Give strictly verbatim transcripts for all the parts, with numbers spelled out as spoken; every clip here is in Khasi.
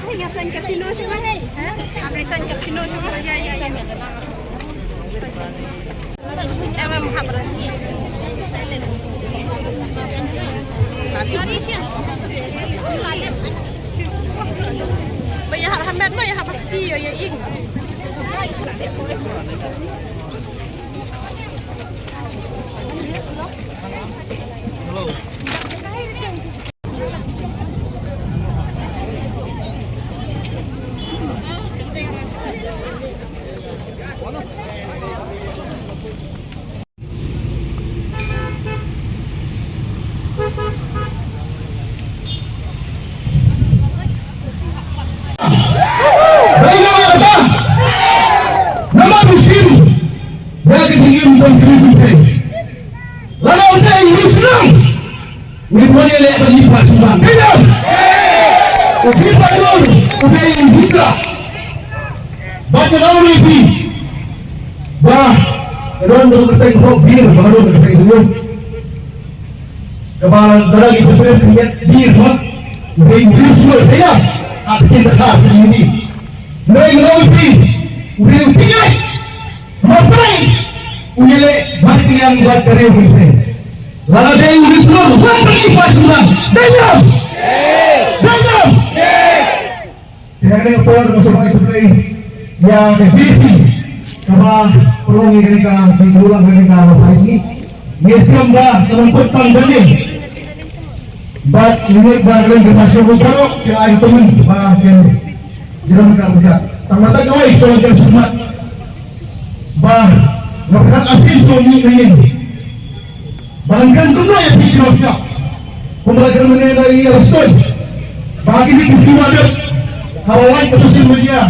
Ïa sign casino shuwa, hei, ha? Ap ïa sign casino shuwa, ïa, ïa, ïa. Ba ïa hap ha met, ba ïa hap ha kti, ïa, ïa ing. Lada u dei u shnong, u dei u leh bad ngi pat shnong. Dei ne em? U Peter Dur u dei u hijrah. Bad ka dei u dei phi. Ba ka don ka kyrteng hok bir, ba ka don ka kyrteng hok. Kaba dara ki pasal siyat bir ma. U dei u dei u shnong, dei ne em? Ak kin da ka dei ni. Dei u dei phi. U dei u phi. Marpei u ïaleh marpei ïa ka ri u Pynphei. Lada dei u Ri Shnong, marpei u Ri Shnong. Dei ne em? Dei ne em? Te ha kane ka por nga sngewbha ïa ka J C kaba pynlong ïa kane ka jingdulang kane ka J C. Ngi sngewbha ka long kut tang kane. Bad ngi ngeit ba ka long ka masa baroh ka ai ka tymmen ba ka jingdon ka ka. Tang mata kawei shuwa ka sumar. Ba nga pyrkhat asin shuwa ngi ngi. Ba ngan kren kumno ïa phi ki nongsiah. Kumba la kren mynne na ïa la soi. Ba kine ki siwa dep. Haba lait ka social media.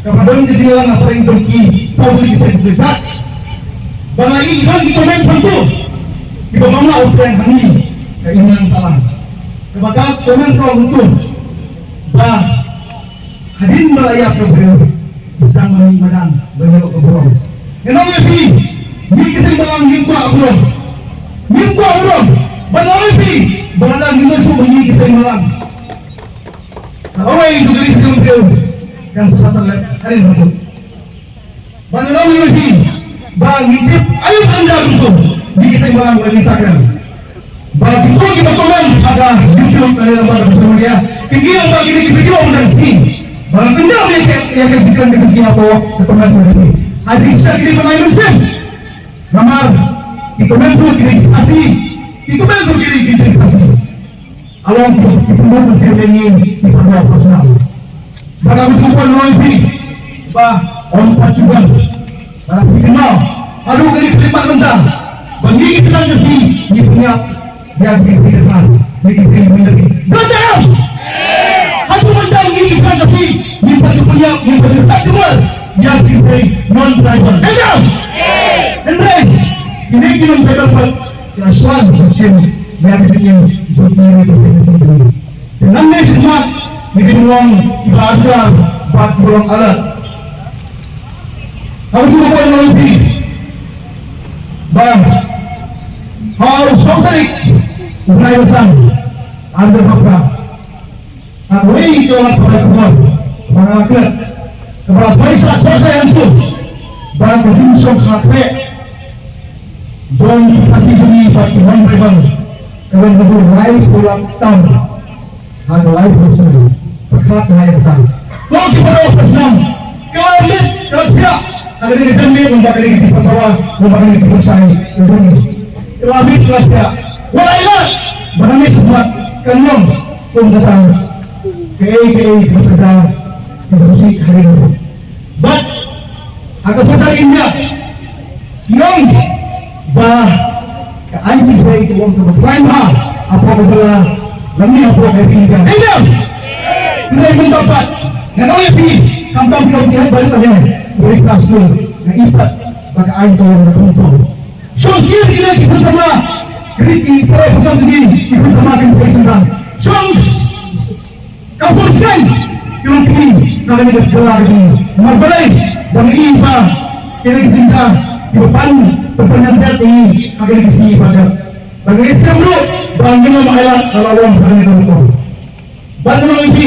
Kaba don ka jingïalang hapdeng jong ki saw tylli ki seng ki jait. Ba nga ïohi don ki comment sangtu. Kiba ong la u pyrshang ha ngi ka imlang sahlang. Kaba ka comment sangtu. Ba hadien ba la ïap ka briew ki sdang ban ïoh madan ban ïoh ka burom. Ngan ong ïa phi, ngi ki seng balang ngim kwah burom. Ngim kwah burom. Ban ong ïa phi, ba lada ngim ïoh shuh ba ngi ki seng balang. Ka awei jong ka ri jong ka briew kan sa sa leh hadien ba Ba nga ong ïa phi ba ngi tip aïu ynda kumto ngi ki seng balang ba ngi sakhan. Ba kito kiba comment ha ka YouTube ka ne ba ka social media. Ki ngi ong ba kine ki video ba dang sngi. Ba nga pyndam ïa ka ïa ka jingkren ka jingkren hapoh ka comment section. Ha ki sa ki ba ngi mynsiem. Namar ki comment section ki dei ki Khasi. Ki comment section ki dei ki Khasi. Along ki pynbun mynsiem ïa ngi ki pynbun personal. Ba nga shu pynlong ïa phi ba ym pat shu ban. Ba phi kynmaw haduh kane ka khyllipmat mynta ba ngi ki shnong Khasi ngi pynïap ïa ki pynïap ïa ki pynïap. Ba dang haduh mynta ngi ki shnong Khasi ngi pat shu pynïap ngi pat shu tat jubor ïa ki pynïap non-tribal. Hynrei kine ki non-tribal pat Ka shuwa ka shin ïa ka jingim jong ki ri ka phi ka shin. Te nangne shakhmat ngi pynlong kiba adar bad kiba long alert. Haba shu ka poi long phi ba ha u sawm tarik u bnai ba san ar hajar arphew. Hynrei ïa ka pyrthei khubor ba nga klet kaba pyrshah pyrshah ïa ngi ba ka jingshong sngewkhleh jong ki Khasi jong ngi bad ki non-tribal ka long kaba laiphew lak tam ha ka laiphew snem. Pyrkhat ïa kata. Ko ki para pyrshang ka la miet ka la shiah ha kane ka jingmiet, ka la miet ka la shiah. Ka la miet ka la shiah. Wat ai lad ba ka miet ka la shiah. Kan long Kum kata, kaei kaei kaba sdang, ki khusih ha ri. Bad ha ka sorkar India ki ong ba ka I T J ka ong kaba khlaiñ bha hapoh ka jylla lane hapoh ka ri India. Hei dei? Hynrei mynta pat ngan ong ïa phi, khamtam phi ong ki heh barit lane barit class two, nga i pat ba ka aiñ ka ong kaba khlaiñ bha. Shong shisien ki leh ki khun samla, ki para pyrshang jong ngi, ki khun samla ki khun samla. Shong kam shong shisien ki long kmie na kane ka jylla ka jong ngi. Namar balei? Ba ngi i ba kine ki jingjia kiba pan pynpynïaid ïa ngi ha kane ka sngi ba dep. Ba ngi sngewthuh ba ngin ym ailad ka la long ha kane ka rukom. Bad ngi long ïa phi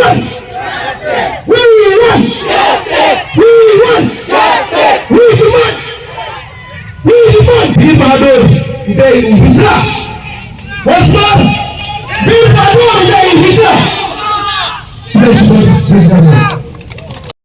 want. We want. We want. We demand. We demand. Veer Bahadur, dei u hijra. Once more, Veer Bahadur, dei u hijra. Please, please, please.